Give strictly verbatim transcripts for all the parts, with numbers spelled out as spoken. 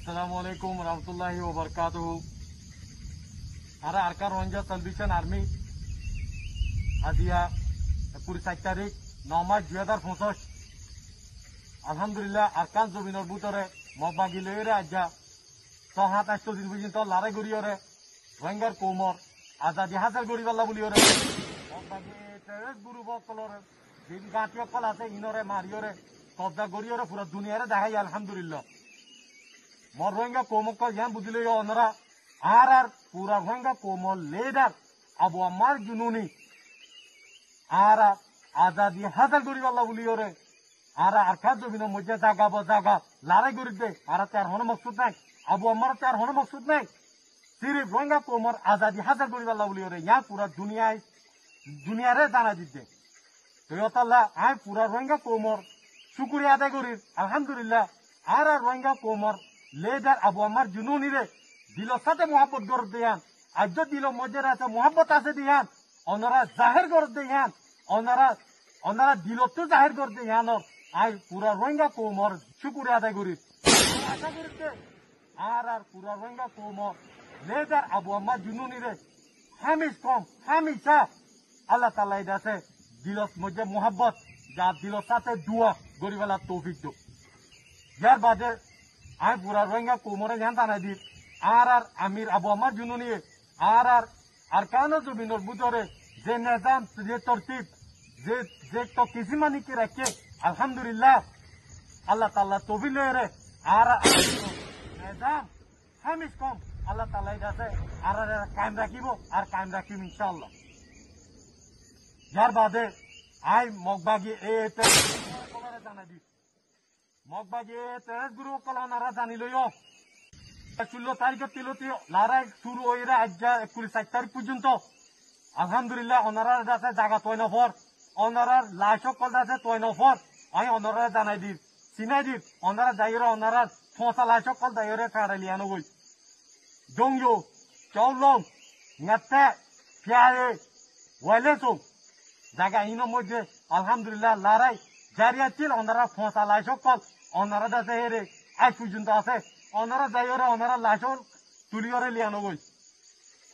Assalamu alaikum warahmatullahi wabarakatuhu. Añára Arakan Rohingya Salvation Army aijja kuri sair tarík, no mac, dui házar foñsíc. Alhamdulillah, Arakan zobinor bútore Mog bagi loiyóre aijja só hát añctó din foijjonto larái goríyore Rohingyar koumor azadi hásil goríballa buliyóre Mog bagi terrorist group ókkolore ze gañti ókkol asé, inore mariyóre, kobza goríyore, fura duniyare deháiye, alhamdulillah. Mor Rohingya koum ókkol, yián buzí loiyo onora, añárar fura Rohingya koumor lidar Abu Ammar Jununi, añára azadi hásil goríballa buliyóre, añára Arakan zobinor moijjé zaga bo zaga larái gorídde, añárattú ar honó moksud nái, Abu Ammarottú ar honó moksud nái. Sirif Rohingya koumor azadi hásil goríballa buliyóre, yián fura duniyai, duniyare zanai didde. Toi ótolla añí fura Rohingya koumor cúkuriya adai gorír, alhamdulillah, añára Rohingya koumor lidar Abu Ammar Jununire dilor sáte muhábbot goródde yián, aijjó dilor moijjé asé muhábbot asé de yián, onora zahér goródde yián, onora, onora dilottú zahér goródde yiánor añí fura Rohingya koumor cúkuriya adai gorír. Acá gorír de añárar fura Rohingya koumor lidar Abu Ammar Jununire hámic kom, hámica Allah Taala ede asé dilor moijjé muhábbot, ar dilor sáte dua goríballa toufik douk. Yar bade añí fura Rohingya koumore yián zanai dir, añárar amir Abu Ammar Jununiye añárar Arakanor zobinor bútore ze nezam, ze tortib, ze, ze to kisima niki raikké, alhamdulillah, Allah Taala toufik loiyóre añárar nezam hámic kom Allah Taala ede asé añárare kaim rakíbo, ar kaim rakím, inshaAllah. Yar bade añí Mog bagi e te zanai dir. Mog bagi e terrorist group ókkol onora zani loiyo. Cullo taríkor tiloti larái cúru óiyore aijja ekkuri sair tarík foijjonto, alhamdulillah, onorar de asé zaga tuwai nofor, onorar lac ókkol de asé tuwai nofor, añí onorare zanai dir, sinai dir, onora zaiyóre onorar foñsa lac ókkol zaiyóre feñçai liyanogói. Dongyo, Caulong, Ngette, Fiyare, Waileso, zaga inor moijjé, alhamdulillah, larái jari accíl, onorar foñsa lac ókkol, onorar de asé ére, aij foijjonto asé, onora zaiyóre, onorar lac ókkol tuliyóre liyanogói.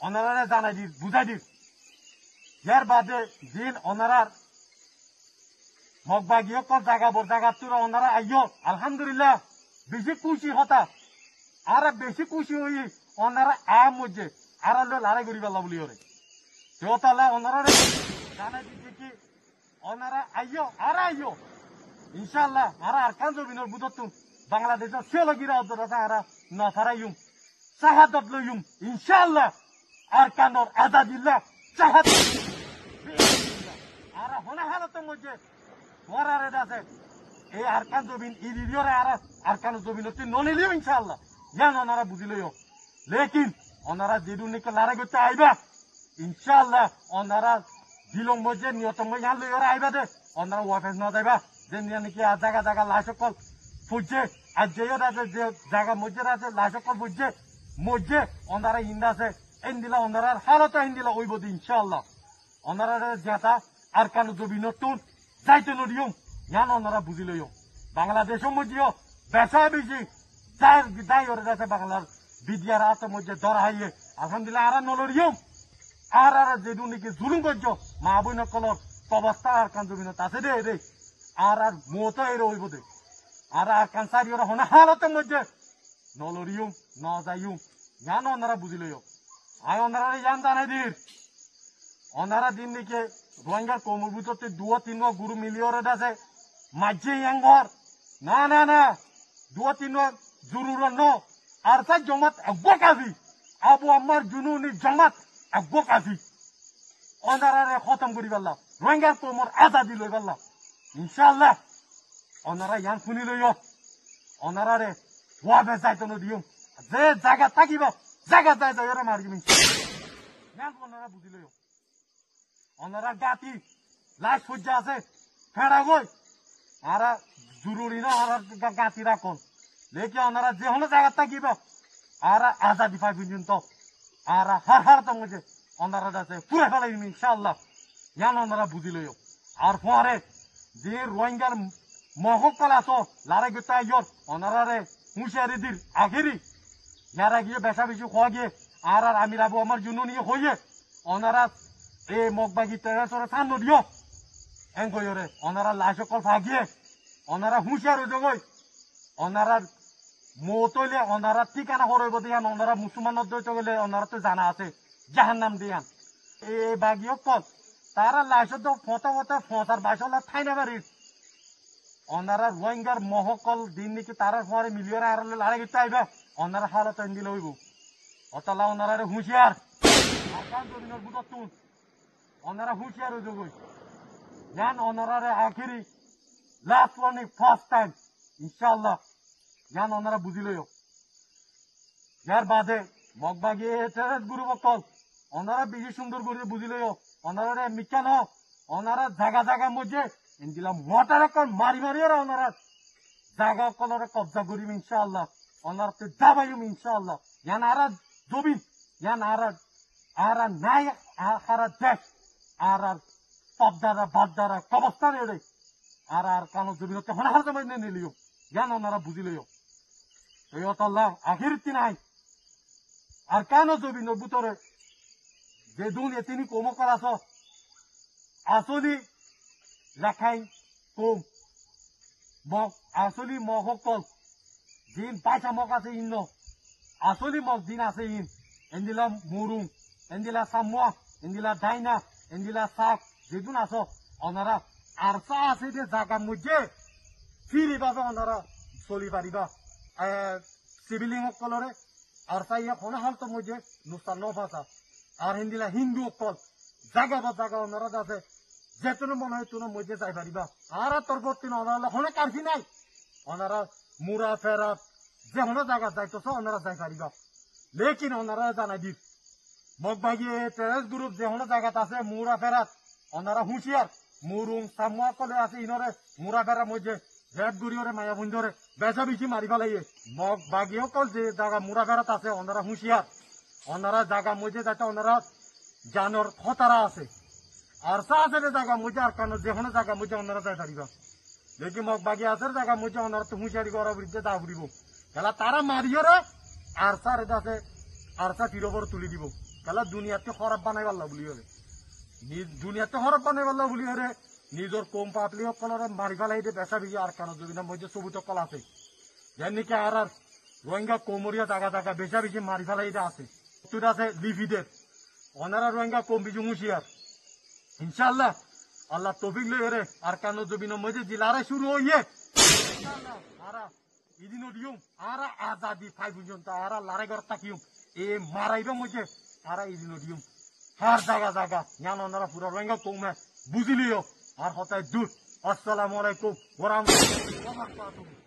Onorare zanai dir, buzái dir. Yar bade zin onorar Mog bagi ókkol zaga bor zagattú onora aiyó, alhamdulillah, beci kúci hotá. Añára beci kúci óiyi, onora aiyór moijjé, añárar loi larái goríballa buliyóre. Te ótolla onorare zanai didde ki, onora aiyó, añára aiyó. InshaAllah, añára Arakan zobinor bútottu Bangladecor siyólogira oddor asé añára no faraiyum. Cahadot loiyum, inshaAllah. Arakanor azadilla cahadot. Añára honó halotor moijjé tuáñrare de asé, ei Arakan zobin iririyóre añára Arakanor zobinottú no niliyum, inshaAllah. Yián onora buzí loiyo. Lekin onora zedún niki larái goittó aiba, inshaAllah, onora dilor moijjé, niyotor moijjé yián loiyóre aiba de, onora wafes no zaiba. Ze niya niki ar zaga zaga lac ókkol foijjé, aijja yó de asé, ze zaga moijjé de asé lac ókkol foijjé, moijjé, onora inda asé, endilla onorar halot endilla óibo de, inshaAllah. Onorare zeta Arakanor zobinottún zaito no diyum, yián onora buzí loiyo. Bangladecor moijjé yó beci beci zair, zaiyóre de asé Banglar B D R ottor moijjé dóra háiye. Alhamdulillah, añára no loriyum. Añárare zedún niki zulum goijjó, maa boin ókkolor kobostan Arakan zobinot asé de, de. Añárar mout ére óibo de. Añára Arakan sári ore honó halotor moijjé no loriyum, no zaiyum. Yián onora buzí loiyo. Añí onorare yián zanai dir. Onora zedún niki Rohingyar koumor bútottu duwa tinnúa guruf miliyóre de asé maijjé yián gorér. Na, na, na. Duwa tinnúa zorurot no. ARSA jomat eggúa kafi. Abu Ammar Jununi jomat eggúa kafi. Onorare hótom goríballa, Rohingyar koumor azadi loiballa. InshaAllah. Onora yián fúni loiyo. Onorare wafes zaito no diyum. Ze zagat tákiba, zagat zai zaiyóre mariyum, inshaAllah. Yián onora buzí loiyo. Onorar gañti lac foijjá asé, feñça goi. Añára zoruri no, añárar ga-, gañti rakón. Lekin onora ze honó zagat tákiba, añára azadi fai foijjonto añára hár halotor moijjé onorar de asé furai felaiyum, inshaAllah. Yián onora buzí loiyo. Ar fore ze Rohingyar Mog ókkol asó, larái goittó aiyór, onorare Húciyari dir, akéri. Yar age yó beca beci hoó giyé, añárar Amir Abu Ammar Jununiye hoiyé, onorá e Mog Bagi terrorist ore sán no diyó. Eén hoiyóre, onorár lac ókkol fa giyé, onorá húciyar ói zogói. Onorár mout óile onorár thíkana hoçé óibo de yián, onorá musolman no óito gele onoráttu zana asé, jahannam de yián. E bagi ókkol, tarár lac ókkol foñta foñta foñsar baic ókkol tái no farir. Onorá Rohingyar Mog ókkol din niki tarár fuare miliyóre añárar loi lorái goittó aibá, onorár hálot endilla óibo. Ótolla onoráre húciyar. Arkan zobinor bútottún onorá húciyar ói zogói. Yián onoráre akéri, last warning, first time. Incállah. Yián onorá buzí loiyó. Yar bade Mog Bagi e terrorist group ókkol, onorá beci cúndor gorí buzí loiyó. Onoráre mikká no, onorá zaga zagar moidde endilla mortar ókkol mari mari ore onorár zaga ókkolore kobza gorim incállah. Onoráre dabaiyum incállah. Yián añárar zobin, yián añárar, añárar nai, añárar dec, añárar babdada, babdada kobostan ere. Ar Arkanor zobinottú hono hálot maze no niliyum. Yián onorá buzí loiyó. Toi ótolla akéri ttu nai, Arkanor zobinor bútore ze duniyat tini koum ókkol asó, asóli Rakháin koum, Mog, asóli Mog ókkol, ziín báica Mog asé iín no, asóli Mog ziín asé iín, endilla Murung, endilla Sammúa, endilla Daina, endilla Sak, zedún asó, onorá Arsa asé de zagar moidde firi bábe onorá soli faribá. E, sibilin ókkolore Arsa ye hono hálot moidde nuksan no fóñsa. Ar héndilla Hindu ókkol zaga ba zaga onorá asé, zetún mone hoó zetúnor moidde zai faribá. Añárar torfóttu onorálla hono karfi nai. Onorá Mura Ferat ze hono zagat zaito só onorá zai faribá. Lekin onoráre zanai dir, Mog Bagi e terrorist group ze hono zagat asé, Mura Ferat, onorá húciyar. Murung Sammúa ókkole asé iínore Mura Ferat moidde rep gorí ore maiyafuaindóre beca beci mari félaiye. Mog Bagi ókkol ze zaga Mura Ferat asé, onorá húciyar. Onorá zagar moidde zaito onorár zanor hótara asé. Arsa asé de zagar moidde, Arkanor ze hono zagar moidde onorá zai faribá. Lekin Mog Bagi asé de zagar moidde onoráttu húciyari gorá foribó, za foribó. Kiyólla tará mariyóre Arsare de asé, Arsa fir uore tuli dibó. Kiyólla duniyattú hóraf banaibálla buliyóre. Ni-, duniyattú hóraf banaibálla buliyóre nizor koum fablik ókkolore mari félaiye de beca beci Arkanor zobinor moidde sobut ókkol asé. Zeén niki añárar Rohingya koumore zaga zaga beca beci mari félaiye de asé. Tui asé lifider. Onorá Rohingya koum beci húciyar. Incállah, Allar toufik loiyóre Arkanor zobinor moidde ze lorai cúru óiye, incállah, añára edi no diyum, añára azadi fai foijjonto añára lorai gorát tákiyum. E maraibar moidde añára edi no diyum. Hár zaga zaga, yián onorá fura Rohingya koume buzí loiyó. Ar hotá eddur. Assalamu alaikum wa rahmatullahi wa barakatuhu.